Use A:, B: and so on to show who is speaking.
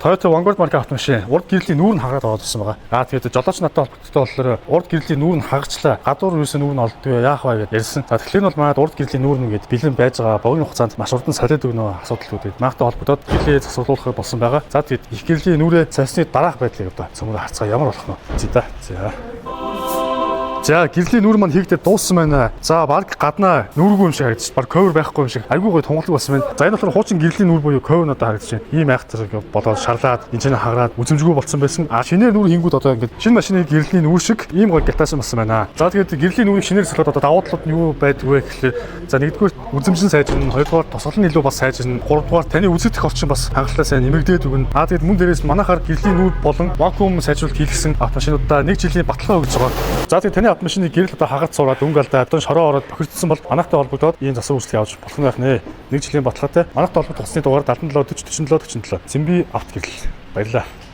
A: Toyota Vanguard маркийн автомашин урд гэрлийн нүүр нь хагаад ороод ирсэн байгаа. Аа, тэгээд жолооч надтай холбогдсон болохоор урд гэрлийн нүүр нь хагачлаа. Гадуур юусэн нүүр нь олддгүй, яах вэ гэдээ ярьсан. За, тэгэхээр нь бол манайд урд гэрлийн нүүр нь гээд бэлэн байж байгаа, богино хугацаанд маш урдан солиод өгнө асуудалгүй. Тэгээд манайхтай холбогдоод гэрлээ засварлуулах болсон байгаа. За, тэгээд их гэрлийн нүүрээ сольсны дараах байдлыг одоо цөмөр харцгаа, ямар болох нь. За за. За, гэрлийн нүүр маань хийгдээд дууссан байна. За, баг гаднаа нүүргүй юм шиг харагдчих. Баг cover байхгүй юм шиг. Айгүй гоё тунгалаг болсон байна. За, энэ болохоор хуучин гэрлийн нүүр буюу cover надад харагдаж байна. Ийм айхтар болоод шарлаад энэ ч хагараад үзэмжгүй болсон байсан. А шинээр нүүр хийнгүүд одоо ингээд шинэ машины гэрлийн нүүр шиг ийм гоё гятаасан болсон байна. За, тэгээд гэрлийн нүүрийг шинээр солиод одоо давуу талууд нь юу байдг вэ гэхлээр, за, нэгдүгээр үзэмжин сайжирна, хоёрдугаар тосгол нь илүү бас сайжирна, гуравдугаар таны үзэгдэх орчин бас хангалттай сайн нэмэгдээд өгнө. А тэгээд мөн дээрээс манайхаар гэрлийн нүүр болон вакуум сайжруулалт хийлгэсэн автомашинуудаа нэг жилийн баталгаа өгж байгаа. За, тэгээд таны автомашины гэрэл одоо хагац сураад, өнгө алдаа, одоо шороо ороод бохирдсон бол манайхтай холбогдоод ийм засвар үйлчлэг авч болох нь байх нэ. Нэг жилийн баталгаатай. Манайхтай холбогдох утасны дугаар 77 40 47 47. Зэмби авто гэрэл. Баярлалаа.